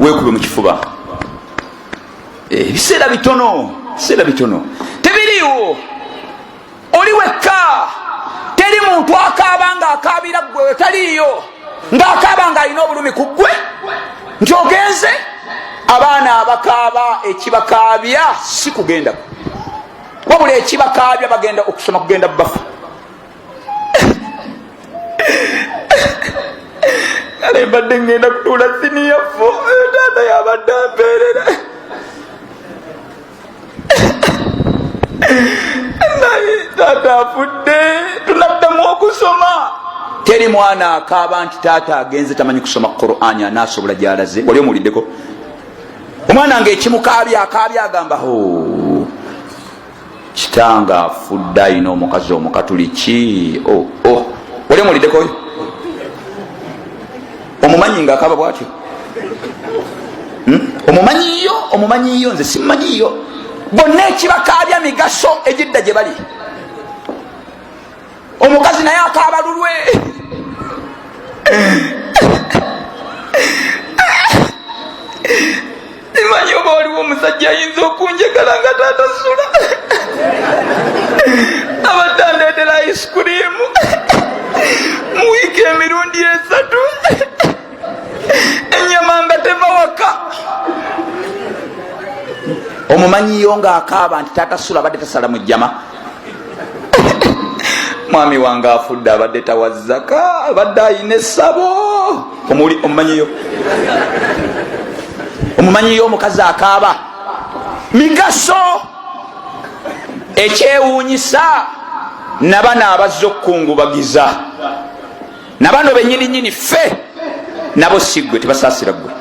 Weekube mu kifuba. Ebiseera bitono, biseera bitono, tebiriiwo. Oli wekka, teri muntu akaaba ng'akaabira ggwe, taliiyo ng'akaaba ng'alina obulumi ku ggwe nti ogenze. Abaana abakaaba, ekibakaabya si kugenda, wabula ekibakaabya bagenda okusoma, kugenda bafa. Kale mbadde ngenda kutuula siniya fo, taata yabadde ampeerera, naye taata afudde, tunaddamu okusoma? Teri mwana akaaba nti taata agenze, tamanyi kusoma Qurani, anaasobola gyalaze. Wali omuwuliddeko omwana nga ekimukaabya akaabya agamba, ho kitange afudde, ayina omukazi omukatuliki? Oh, oh. Wali omuwuliddeko oyo? Omumanyi nga akaaba bwatyo? Omumanyiyo? Omumanyiyo? Nze simumanyiyo. Bonna ekibakaabya migaso egidda gye bali. Omukazi naye akaaba lulwe. Simanyi oba waliwo omusajja ayinza okunjagala nga taata sula abadde andeetera ice cream mu wiiki emirundi 3, enyama nga teva waka. Omumanyiyo ng'akaaba nti taata sula abadde tasala mu jjama? Mwami wange afudde, abadde tawazzaka, abadde ayina essabo. Omumanyiyo? Omumanyiyo omukazi akaaba migaso? Ekyewuunyisa, nabano abazze okukungubagiza, nabano benyininyini ffe nabo si ggwe, tebasaasira ggwe.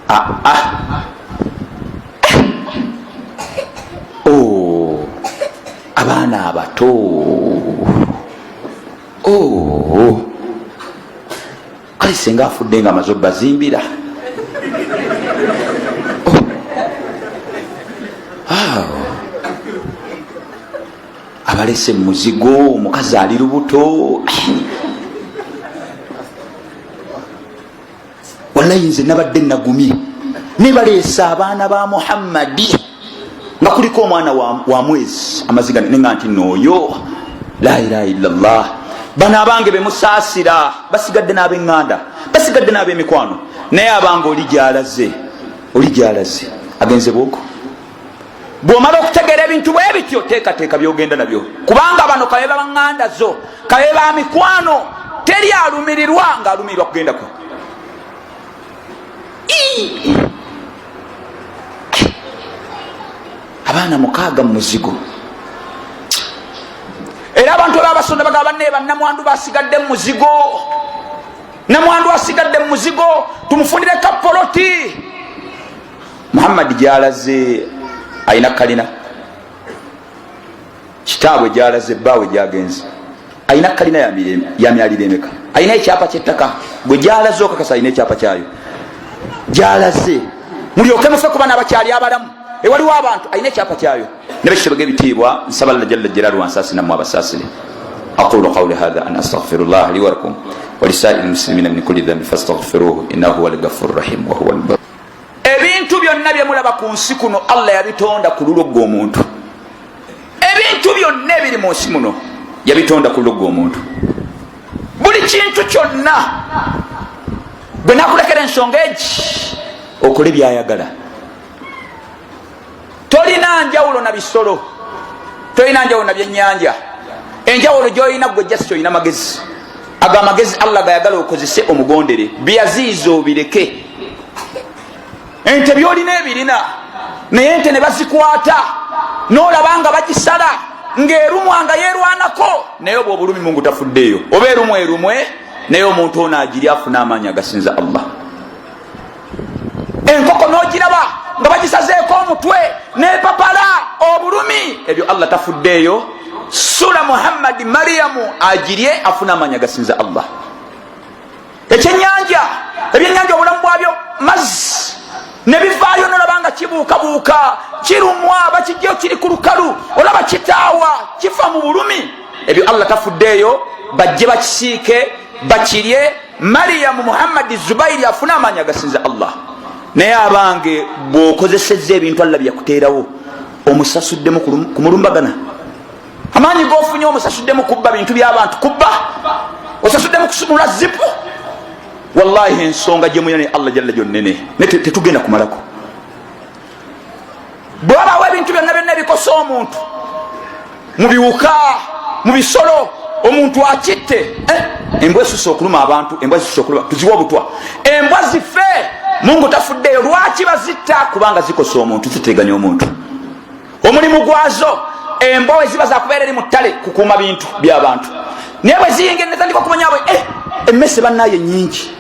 Ah, ah. Oh, abaana abato, oh. Kale senga afudde nga amaze obazimbira. Oh. Ah. Abalese muzigo, omukazi ali lubuto. Wallayi nze nabadde nagumye, nebaleesa abaana ba Muhammadi nga kuliko omwana wa mwezi, amaziga nenga nti nooyo, la ilaha illallah. Bano abange bemusaasira basigadde n'abeŋŋanda, basigadde n'ab'emikwano, naye abange oli gyalaze, oli gyalaze, agenze bwoko. Bw'omala okutegeera ebintu bwe bityo, teekateeka byogenda nabyo, kubanga bano kabe babaŋŋanda zo, kabe ba mikwano, teri alumirirwa ng'alumirirwa kugendako. Abaana 6 mu muzigo. Era abantu ababasonda bagamba, banne bannamwandu basigadde mu muzigo, namwandu asigadde mu muzigo, tumufundire kapoloti. Muhammadi gyalaze ayina kalina, kitaabwe gyalaze, bbaawe gyagenze ayina kalina ya myaliro emeka? Ayina ekyapa kyettaka? Gwe gyalaze okakasa ayina ekyapa kyayo gyalaze? Mulyoke mufe kuba nabakyali abalamu, ewaliwo abantu ayina ekyapa kyayo. Nebekitebega ebitiibwa, nsaba Alla jalla jalalu ansaasi nammwe abasaasire. Aqulu qawli hatha an astaghfiru llah li walakum walisairi lmuslimina min kulli dhambi fastaghfiruhu innahu huwa lgafuru rahim wahuwa lbar. Ebintu byonna byemulaba ku nsi kuno, Allah yabitonda ku lulwo gwe omuntu. Ebintu byonna ebiri mu nsi muno yabitonda ku lulwo gwe omuntu, buli kintu kyonna. Bwe nakulekera ensonga egi, okole byayagala. Tolina njawulo na bisolo, tolina njawulo na byenyanja. Enjawulo gyolina gwe jasi olina magezi. Ago amagezi Allah gayagala okozese omugondere, byaziiza obireke. Ente byolina ebirina, naye ente ne bazikwata nolaba nga bagisala ng'erumwa nga yerwanako, naye obwo obulumi Mungu tafuddeeyo. Oba erumwa erumwe, naye omuntu ono agiri afuna amaanyi agasinza Allah. Enkoko n'ogiraba nga bagisazeeko omutwe nepapala obulumi, ebyo Allah tafuddeeyo. Sula Muhammadi Mariyamu agirye afuna amaanyi agasinza Allah. Ekyenyanja, ebyenyanja obulamu bwabyo mazzi, nebivaayo nolaba nga kibuukabuuka, kirumwa, bakijjayo kiri ku lukalu, olaba kitaawa, kifa mu bulumi. Ebyo Allah tafuddeeyo. Bajje bakisiike bakirye. Mariyamu Muhammadi Zubairi afune amaanyi agasinza Allah. Naye abange, bw'okozesezza ebintu Allah byeyakuteerawo, omusasuddemu kumulumbagana. Amaanyi gofunye omusasuddemu kubba bintu by'abantu, kubba osasuddemu kusumulula zipu. Wallahi, ensonga gyemulina ne Allah jalla gyonnene, tetugenda kumalako. Bwe wabawo ebintu byonna byonna ebikosa omuntu mu biwuka, mu bisolo, omuntu akitte. Embwa esusa okuluma abantu, embwa zisusa okuluma, tuziwa obutwa, embwa zife. Mungu tafuddeeyo. Lwaki bazitta? Kubanga zikosa omuntu, ziteganya omuntu. Omulimu gwazo embwa we ziba zakubeera eri mu ttale kukuuma bintu byabantu, naye bwe ziyingira netandika okumanya bwe emmese bannaye nyingi,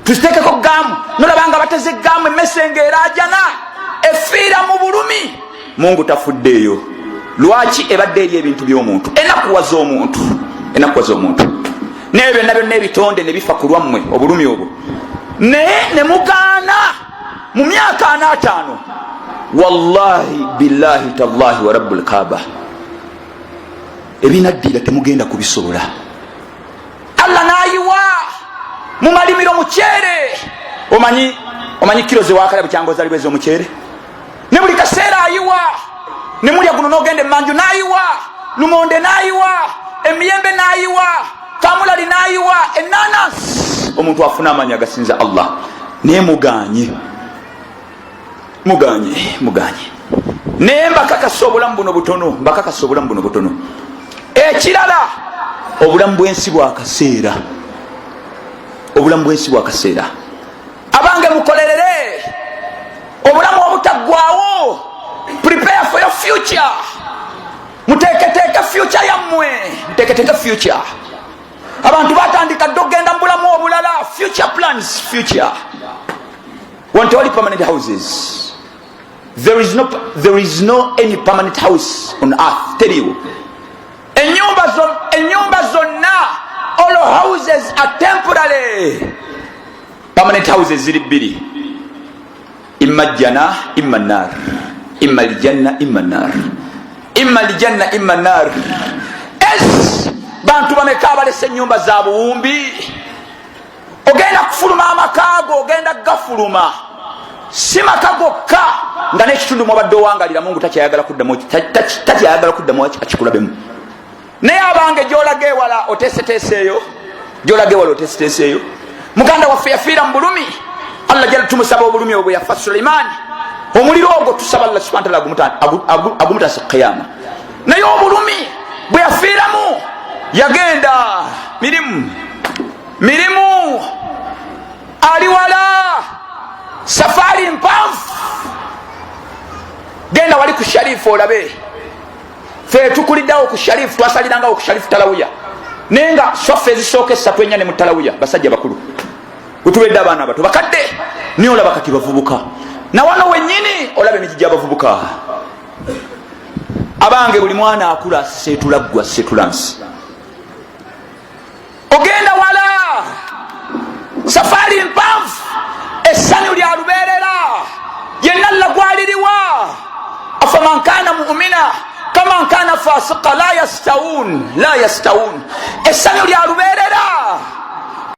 tuzitekeko gaamu. Nolaba nga bateze gaamu, emmese ngaerajana, efiira mu bulumi. Mungu tafuddeeyo. Lwaki? Ebadde eri ebintu by'omuntu, enakuwaza omuntu, enakuwaza omuntu. Naye byonna byonna ebitonde ne bifa ku lwammwe, obulumi obwo, naye ne mugaana mu myaka 45. Wallahi, billahi, tallahi wa rabbul Kaaba, ebinaddira temugenda kubisobola. Allah nayiwa mu malimiro muceere. Omanyi kiro zewakala bukyanga ozalibwa ez'omuceere, ne buli kaseera ayiwa nemulya guno, nogenda emanju nayiwa lumonde, nayiwa emiyembe, nayiwa kamulali, nayiwa enanasi. Omuntu afuna amaanyi agasinza Allah, naye muganye, muganye, muganye. Naye mbakakasa obulamu buno butono, mbakakasa obulamu buno butono. Ekirala, obulamu bwensi bwakaseera, obulamu bwensi bwakaseera. Abange, mukolerere obulamu obutaggwawo. Prepare for your future. Muteeketeeke future yammwe, muteeketeeke future. Abantu batandika dde okugenda mu bulamu obulala, future plans, future. Wano tewali permanent houses. There is no any permanent house on earth, teriwo. Enyumba zonna, all houses are temporary. Permanent houses ziri bbiri: imma jjana, imma nar, imma ljanna, imma nar, imma ljanna, imma nar. Es bantu bameka abalese enyumba za buwumbi? Ogenda kufuluma amakaago, ogenda gafuluma, si maka gokka, nga n'ekitundu mwabadde owangalira, Mungu takyayagala kuddamu akikulabemu. Naye abange, gyolaga ewala oteeseteeseeyo, gyolaga ewala oteeseteeseeyo. Muganda waffe yafiira mu bulumi. Allah jala tumusaba, obulumi obwo yafa Suleimaani, omuliro ogwo tusaba Allah subhana taala agumutase qiyama. Naye obulumi bwe yafiiramu, yagenda mirimu mirimu, ali wala, safaari mpanvu. Genda wali ku Sharifu olabe. Fe tukuliddeawo ku Sharifu, twasalirangawo ku Sharifu talawuya, naye nga swaffe ezisooka esatu enya ne mutalawuya, basajja bakulu, wetubedde abaana abato bakadde. Naye olaba kati bavubuka, nawano wenyini olaba emigi gyabavubuka. Abange, buli mwana akula aseetula ggwe, aseetula nsi. Ogenda wala, safaari mpanvu. Essanyu lya lubeerera yenna lla gwaliriwa. Afaman kana mumina kaman kana fasika la yastawun, la yastawun. Essanyu lya lubeerera.